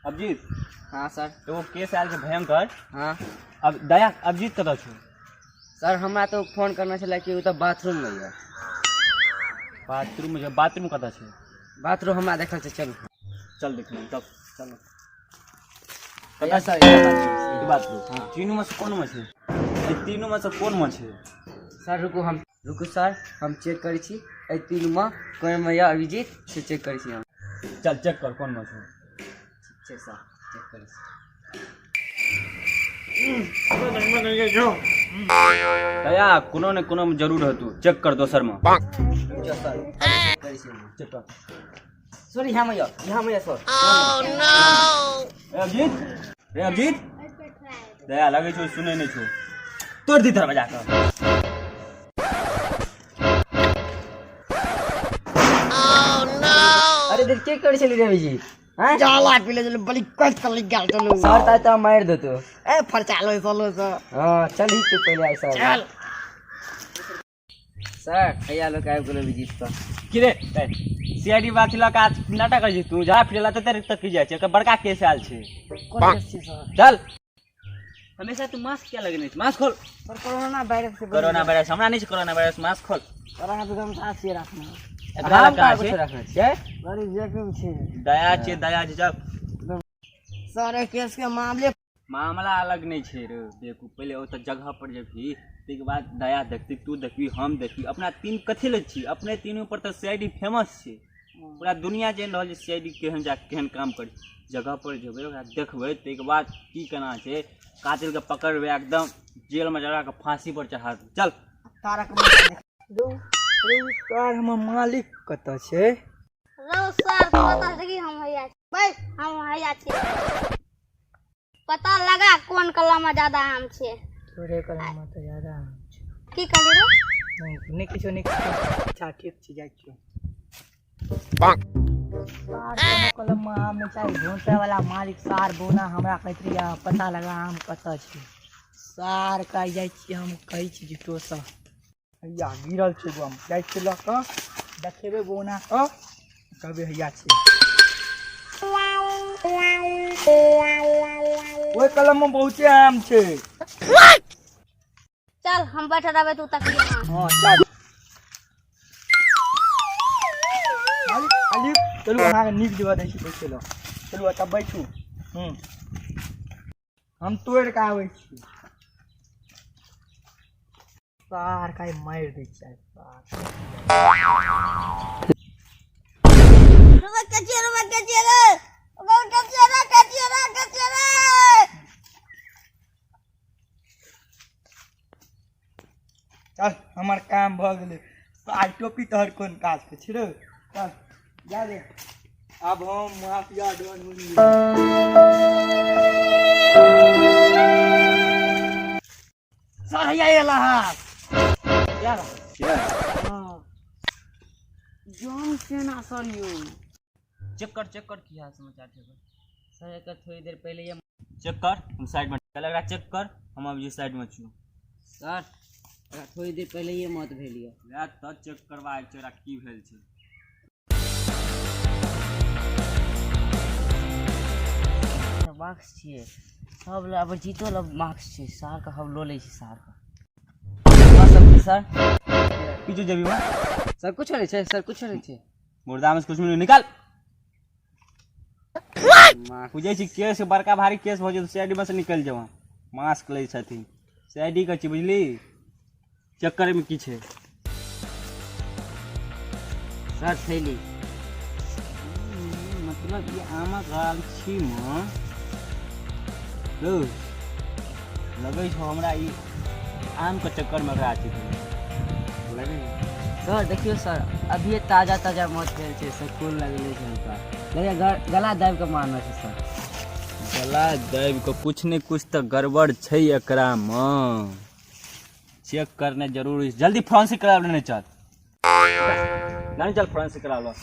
अभिजीत। हाँ सर। एगो केस आयल छै भयंकर। हाँ। अब दया, अभिजीत कतऽ छौ? सर, हमरा तो फोन करना छलै कि ओ तऽ बाथरूम में यऽ। बाथरूम में? बाथरूम कतऽ छै? बाथरूम हमरा देखल छै, चलू। चल देख तब। चलू। कतऽ सर, इएह बाथरूम। ई बाथरूम? हाँ। तीनू में से कोन में छै? ई तीनू में से कोन में छै? सर रुकू, हम रुकू सर, हम चेक करै छी एहि तीनूमे कोनमे यऽ अभिजीत से चेक करै छी हम। चल चेक कर कोन में छै। ठीक छै सर, चेक करै छी। दया, कोनो ने कोनो में जरूर हेतौ, चेक कर दोसर में। रुक जाउ सर, चेक करै छी हम। चेक कर। सर, यहाँ में यऽ, यहाँ में यऽ सर। रे अभिजीत, रे अभिजीत। दया, लगै छौ सुनै नहि छौ, तोड़ दी दरवाजा के। अरे देख, के करै छली रे अभिजीत? हैं? जाला पीले चलो, बड़ी कष्ट कर गेल चलू। सर ताइ तऽ मारि देतौ। ए फरचालो चलो सर। हाँ, चल ही तू पहिले आइ सर। चल। सर, हैया लोग आबि गेलो अभिजीत पर। की रे, सीआईडी बात लऽ कऽ नाटक करै छी तू? जा फिरे तऽ तेरे तक जाइ छै, एकर बड़का केस आयल छै। कोन केस छै सर? चल। हमेशा तू मास्क किया लगेने छी? मास्क खोल। सर, कोरोना वायरस से। कोरोना वायरस हमरा नहि छै, कोरोना वायरस। मास्क खोल। सर, अहाँ तऽ गमछा छियै राखने। एकरा हम लग कहाँ कहाँ छै? कुछो रखने छियै। बड़ी जोखिम छै। दया छै, दया छै, चल। सर, एहि केस के मामले मामला अलग नहि छै रे देखू, पहिले ओतऽ जगह पर जेबही, ताहिके बाद दया देखती, तू देखबी, हम देखबी। अपना तीन कथी लए छी? अपने तीनू पर तऽ सीआईडी फेमस छै, पूरा दुनिया जानि रहल छै सीआईडी केहन जा केहन काम करै छै। जगह पर जेबै, ओकरा देखबै, ताहिके बाद की केना छै, कातिलके पकड़बै, एकदम जेलमे जरा कऽ फाँसी पर चढ़ा देबै। चल। तारक। सर, हमर मालिक कतऽ छै? रौ सर, पता छै कि हम हैया छी। बस हम हैया छी, पता लगा कोन कलम में ज्यादा आम छै। तोरे कलम में तऽ ज्यादा आम छै। की कहली रो? नहि, नहि किछो, नहि किछो। अच्छा ठीक छै, जाइ छियौ। सार, कोनो कलम में आम नहि चाही। घोंसै वाला मालिक सार बोना हमरा कहैत रहियै पता लगा आम कतऽ छै। सार के जाइ छियै, हम कहै छी झूठोसँ हैया गिरल छै एगो आम। जाइ छियै लऽ कऽ देखेबै बोना कऽ, कहबै हैया छै। ओहि कलम में बहुते आम छै। चल, हम बैठल रहबै, तू तकिए। हाँ। हाँ चल। मालिक, मालिक, चलू, अहाँके नीक जगह दै छी बैठे लए। चलू, एतऽ बैठू। हूँ हम तोड़ि कऽ आबै छी। सार का मारि दै छै सार। रुबा कचिया, रुबा कचिया रे, रुबा कचिया रे, कचिया रे, कचिया रे। चल, हमर काम भऽ गेलै। आइ टोपी तोहर कोन काज के छै रे? चल जा रे, आब हम माफिया डॉन बनि गेलियै। सर, हैया एला हा। हाँ, जॉन सेना सर यौ। चेक कर, चेक कर, की हाल समाचार छै एकर? सर, एकर थोड़ी देर पहिले ये चेक कर, हम साइड में पहले एकरा चेक कर, हम अभी साइड में छियौ। सर, एकरा थोड़ी देर पहिले ये मौत भेल यऽ। वएह तऽ चेक करवा छै, एकरा की भेल छै। मास्क छियै सब लग, अभिजीतो लग मास्क छै। सार के हम लऽ लै छी सार के। हाँ सर, की सर? की छौ जेबी में? सर, कुछो नहि छै सर, कुछो नहि छै। मुर्दा में से कुछ नहीं निकाल। मास्क। बुझै छी केस बड़का भारी केस भऽ जेतौ, सीआईडी में से निकलि जेबह। मास्क लै छथिन, सीआईडी के छी बुझली। चेक करे में की छै? सर, थैली। मतलब ई आमक गाछी मे रौ, लगै छौ हमरा ई आम के चक्कर में एकरा अथी भेलै। लगै सर, देखियौ सर, अभिये ताजा ताजा मौत भेल छै सर, खून लगले छै हुनका। लगैए गला दाबि कऽ मारने छै सर। गला दाबि कऽ, कुछ ने कुछ तऽ गड़बड़ छै एकरा मे, चेक करने जरूरी छै। जल्दी फोरेंसिक करा लेने चल, नहीं चल, फोरेंसिक करा लो।